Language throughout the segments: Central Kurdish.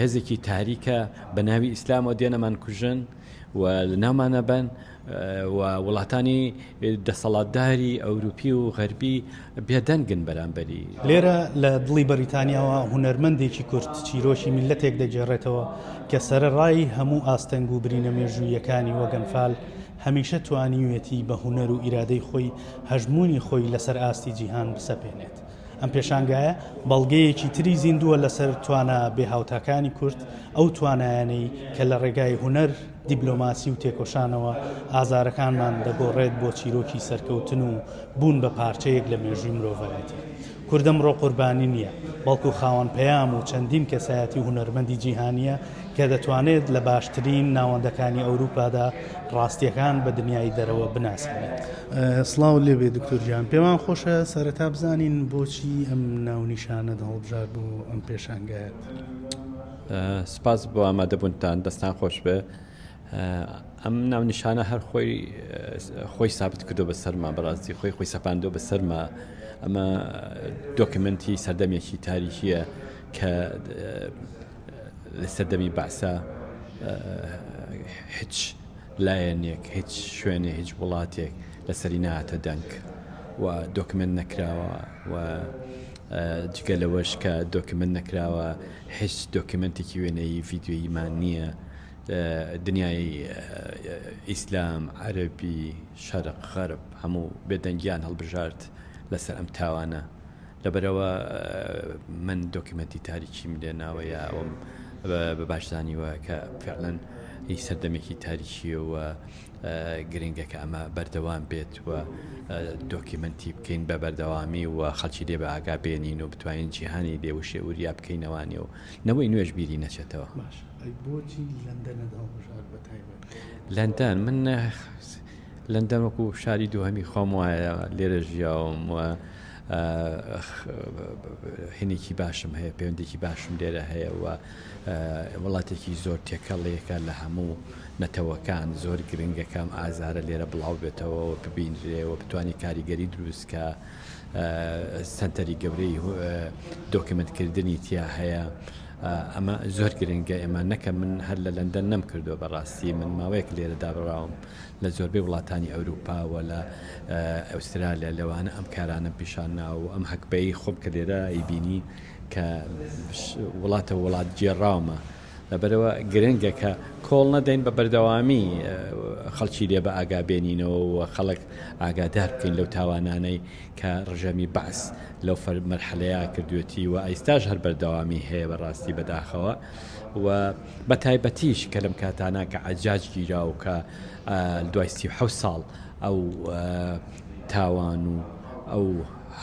هێزێکی تاریکە بە ناوی ئیسلامەوە دێنەمان کوژن و لە ناومانە بن و وڵاتانی دەسەڵاتداری ئەوروپی و غەربی بێدەنگن بەرامبەری. لێرە لە دڵی بەریتانیاوە هونەرمەندێکی کورد چیرۆکی میللەتێک دەگێڕێتەوە کە سەرەڕای هەموو ئاستەنگ و برینە مێژووییەکانی وەک ئەنفال هەمیشە توانیویەتی بە هونەر و ئیرادەی خۆی هەژموونی خۆی لەسەر ئاستی جیهان بسەپێنێت. ئەم پێشانگایە بەڵگەیەکی تری زیندووە لەسەر توانا بێهاوتاکانی کورد، ئەو توانایانەی کە لە ڕێگای هونەر، دیبلۆماسی و تێکۆشانەوە ئازارەکانمان دەگۆڕێت بۆ چیرۆکی سەرکەوتن و بوون بە پارچەیەک لە مێژووی مرۆڤایەتی. کورد ئەمڕۆ قوربانی نییە، بەڵکو خاوەن پەیام و چەندین کەسایەتی و هونەرمەندی جیهانییە کە دەتوانێت لە باشترین ناوەندەکانی ئەوروپادا ڕاستییەکان بە دنیای دەرەوە بناسێنێت. سڵاوت لێبێ دکتۆر گیان، پێمان خۆشە سەرەتا بزانین بۆچی ئەم ناونیشانەت هەڵبژارد بۆ ئەم پێشانگایەت؟ سپاس بۆ ئامادەبوونتان، دەستان خۆش بێ. ئەم ناونیشانە هەر خۆی خۆی سابت کردو بە سەرما، بەڕاستی خۆی خۆی سەپاندۆ بە سەرما. ئەمە دۆکمنتی سەردەمێکی تاریخیە کە لە سەردەمی بەعسا هیچ لایەنێک، هیچ شوێنێ، هیچ وڵاتێک لەسەری نەهاتە دەنگ و دۆکمنت نەکراوە و جگە لەوەش کە دۆکمنت نەکراوە هیچ دۆکمنتێکی وێنەیی ڤیدیۆییمان نییە. دنیای ئیسلام، عەرەبی، شەرق، غەرب هەموو بێدەنگیان هەڵبژارد لەسەر ئەم تاوانە. لەبەرئەوە من دۆکیمێنتی تاریکیم لێ ناوە یا ئەوەم بە باش زانیوە کە فعلەن هی سەردەمێکی تاریکیە و گرنگە کە ئەمە بەردەوام بێت و دۆکیمنتی بکەین بە بەردەوامی و خەڵکی لێ بە ئاگا بێنین و بتوانین جیهانی لێ وشێ وریا بکەینەوانی و نەوەی نوێش بیری نەچێتەوە. باش ئەی بۆچی لەندەنت هەڵبژارد بە تایبەت؟ لەندەن من لەندەن وەکو شاری دووهەمی خۆم وایە لێرە ژیاوم و هینێکی باشم هەیە پەیوەندێکی باشم لێرە هەیە و وڵاتێکی زۆر تێکەڵێکە لە هەموو نەتەوەکان زۆر گرنگەکەم ئازارە لێرە بڵاو بێتەوە و ببینرێ و بتوانانی کاریگەری دروستکە سنتەری گەورەی دۆکمنتکردنی تیا هەیە. ئەمە زۆر گرنگە ئێمە نەکە من هەر لە لەندەن نەم کردووە بەڕاستی من ماوەیەک لێرە دابڕاوم لە زۆربەی وڵاتانی ئەوروپا و لە ئوسترالیا لەوانە ئەم کارانەم پیشان ناوە و ئەم هەگبەی خۆم کە لێرە ئەیبینی کە وڵاتە وڵات گێڕاومە لەبەرەوە گرنگە کە کۆڵ نەدەین بە بەردەوامی خەڵکی لێ بە ئاگا بێنینەوە و خەڵک ئاگادار بکەین لەو تاوانانەی کە ڕژێمی بەعس لەو مەرحەلەیە کردوێتی و ئیستاش هەر بەردەوامی هەیە بەڕاستی بەداخەوە و بە تایبەتیش کە لەم کاتانە کە عەجاج گیرا و کە دوای 37 ساڵ ئەو تاوان و ئەو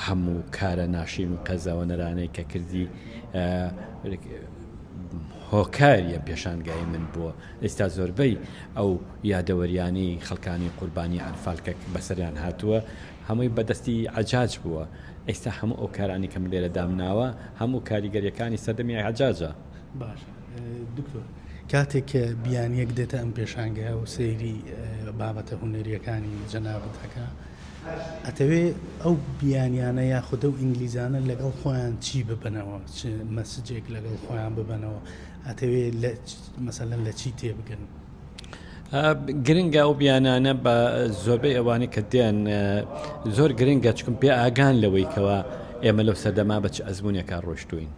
هەموو کارە ناشرین و قێزەوەنەرانەی کە کردی هۆکاری ئەم پێشانگای من بووە. ئێستا زۆربەی ئەو یادەوەریانەی خەڵکانی قوربانی ئەنفال کە بەسەریان هاتووە هەمووی بەدەستی عەجاج بووە. ئێستا هەموو ئەو کارانەی کە من لێرە دامناوە هەموو کاریگەریەکانی سەردەمی عەجاجە. باشە دکتۆر کاتێک کە بیانیەک دێتە ئەم پێشانگایە و سەیری بابەتە هونەریەکانی جەنابت ئەکا ئەتەوێ ئەو بیانیانە یاخود ئەو ئینگلیزانە لەگەڵ خۆیان چی ببەنەوە چ مەسجێک لەگەڵ خۆیان ببەنەوە ئەتەوێ مەسەلەن لە چی تێبگەن؟ گرنگە ئەو بیانانە بە زۆربەی ئەوانەی کە دێن زۆر گرنگە چکم پێ ئاگان لەوەی کەەوە ئێمە لەو سەردەما بە چ ئەزمونێکا ڕۆشتوین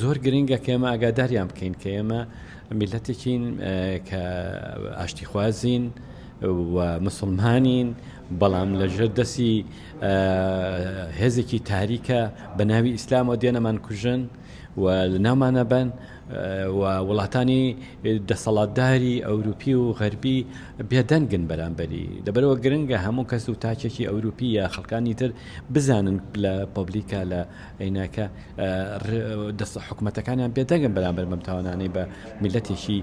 زۆر گرنگە کە ئێمە ئاگاداریان بکەین کە ئێمە میلەتێکین کە ئاشتیخوازین و مسلمانین بەڵام لە ژێر دەستی هێزێکی تاریکە بە ناوی ئیسلامەوە دێنەمان کوژن و لە ناومانە بن و وڵاتانی دەسەڵاتداری ئەوروپی و غەربی بێدەنگن بەرامبەری. لەبەرئەوە گرنگە هەموو کەس و تاکێکی ئەوروپی یا خەڵکانی تر بزانن لە پەبلیکا لە ئەیناکە دەست حکومەتەکانیان بێدەنگن بەرامبەر بەم تاوانانەی بە میلەتێکی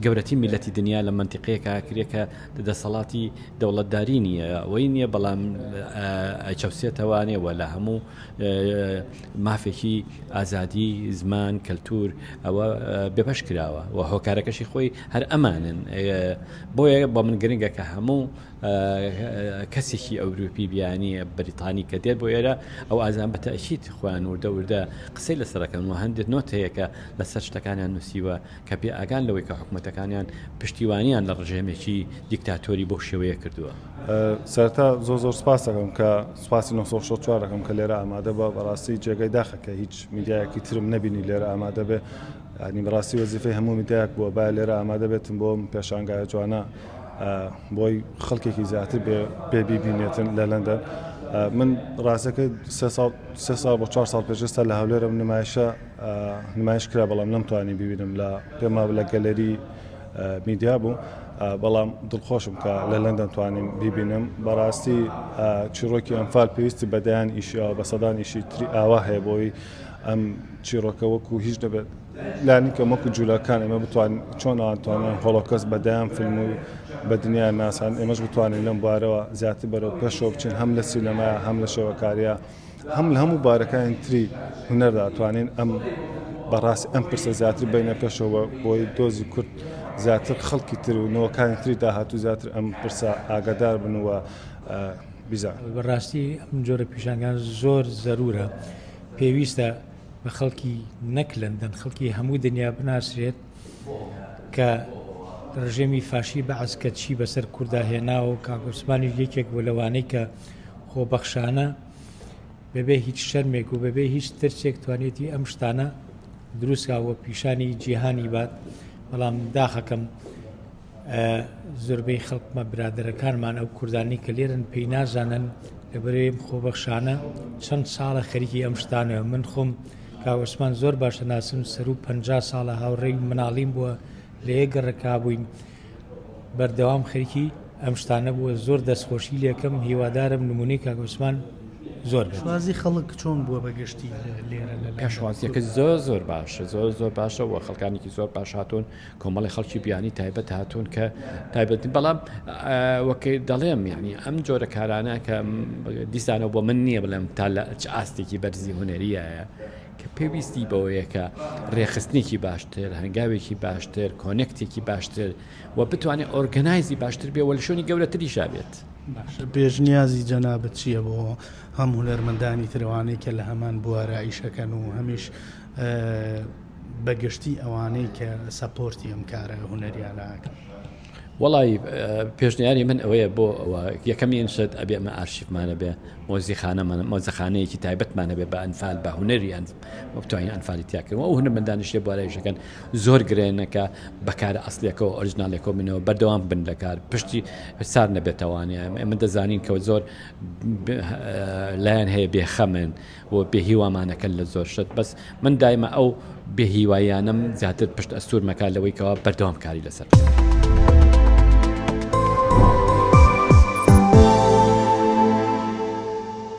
گەورەترین میلەتی دنیا لە مەنتیقەیەکا کرێ کە دەسەڵاتی دەوڵەتداری نییە ئەوەی نییە بەڵام ئەچەوسێتەوانێ وە لە هەموو مافێکی ئازادی زمان کەلتور ئەوە بێبەش کراوە و هۆکارەکەشی خۆی هەر ئەمانن بۆیە بۆ من گرنگە کە هەموو کەسێکی ئەوروپی بیانی بەریتانی کە دێت بۆ ئێرە ئەو ئازان بە تەئکید خۆیان وردە وردە قسەی لەسەرەکەن و هەندێک نۆت هەیە کە لەسەر شتەکانیان نووسیوە کە بێ ئاگان لەوەی کە حکومەتەکانیان پشتیوانیان لە ڕژێمێکی دیکتاتۆری بەو شێوەیە کردووە. سەرەتا زۆر زۆر سپاس دەکەم کە سپاسی 964 دەکەم کە لێرە ئامادە بووە بەڕاستی جێگەی داخە کە هیچ میدیایەکی ترم نەبینی لێرە ئامادە بێ یانی بەڕاستی وەزیفەی هەموو میدیایەک بووە با لێرە ئامادە بێتن بۆ پێشانگایە جوانە بۆی خەڵکێکی زیاتر بێ بێ بیبینێتن لە لەندەن من ڕاستەکەی سێ ساڵ سێ ساڵ بۆ چوار ساڵ پێش ئێستا لە هەولێرم نمایشە نمایش کرا بەڵام نەمتوانی ببینم لە پێم وابوو لە گەلەری میدیا بوو بەڵام دڵخۆشم کە لە لەندەن توانیم بیبینم بەڕاستی چیڕۆکی ئەنفال پێویستی بە دەیان ئیشی ئاوا بە سەدان ئیشی تری ئاوا هەیە بۆی ئەم چیڕۆکە وەکو هیچ نەبێت لانی کەم وەکو جوولەکان ئێمە بتوانین چۆن ئەوان توانیان هۆڵۆکەست بە دەیان فیلم و بە دنیا ناسان ئێمەش بتوانین لەم بوارەوە زیاتر بەرەو پێشەوە بچین هەم لە سینەما هەم لە شێوەکاریە هەم لە هەموو بارەکانی تری هونەردا توانین ئەم بەڕاستی ئەم پرسە زیاتر بینە پێشەوە بۆی دۆزی کورد زیاتر خەڵکی تر و نەوەکانی تری داهاتوو زیاتر ئەم پرسە ئاگادار بن و بیزان. بەڕاستی ئەم جۆرە پیشانگان زۆر زەرورە پێویستە بە خەڵکی نەک لەندەن خەڵکی هەموو دنیا بناسرێت کە ڕژێمی فاشی بەعس کە چی بەسەر کوردا هێناوە و کاک عوسمانیش یەکێک بوو لەوانەی کە خۆبەخشانە بەبێ هیچ شەرمێک و بەبێ هیچ ترسێک توانێتی ئەم شتانە دروستکا و پیشانی جیهانی بات بەڵام داخەکەم زۆربەی خەڵکمە برادەرەکانمان ئەو کوردانی کە لێرن پێی نازانن لەبەرەی خۆبەخشانە چەند ساڵە خەریکی ئەم شتانە من خۆم کاوەسمان زۆر باشە ناسم سەر و پ ساڵە هاوڕێی مناڵیم بووە لە یەک گەڕەکا بووین بەردەوام خەریکی ئەم شتانە بووە زۆر دەستخۆشی لێکەم هیوادارم نمونەی کاک عوسمان زۆر بێت. پێشوازی خەڵک چۆن بووە بە گشتی لێرە لە لەندەن؟ پێشوازیەکە زۆر زۆر باشە زۆر زۆر باشە و خەڵکانێکی زۆر باش هاتوون کۆمەڵی خەڵکی بیانی تایبەت هاتوون کە تایبەتن بەڵام وەک دەڵێم یعنی ئەم جۆرە کارانە کە دیسانەوە بۆ من نییە بڵێم تا لە چ ئاستێکی بەرزی هونەریایە کە پێویستی بەوەیە کە ڕێکخستنێکی باشتر، هەنگاوێکی باشتر، connect ێکی باشتر و بتوانێت organize ی باشتر بێ و لە شوێنی گەورەتریشا بێت. باشە پێشنیازی جەنابت چییە بۆ هەم هونەرمەندانی تر ئەوانەی کە لە هەمان بوارا ئیشەکەن و هەمیش بە گشتی ئەوانەی کە support ی ئەم کارە هونەریانە ئەکەن؟ وەڵی پێشنیاری من ئەوەیە بۆ ئەوە یەکەمین شت ئەبێ ئەمە ئارشیفمانە بێ مۆزیخانەمان مۆزەخانەیەکی تایبەتمان هەبێ بە ئەنفال بە هونەری ئەن بتوانین ئەنفالی تیاکردن ئەو هونەرمەندانیش لێ بوارایشەکەن زۆر گرێنەکە بەکارە ئەسلیەکەەوە ئۆریجنالەکەەوە منەوە بەردەوام بن لە کار پشتی سار نەبێتەوانە ئێمە دەزانین کە زۆر لایەن هەیە بێخەمن و بێهیوامانەکەن لە زۆر شت بەس من دایمە ئەو بێهیواییانەم زیاتر پشت ئەستوور مەکات لەوەی کەوا بەردەوام کاری لەسەر بکەم.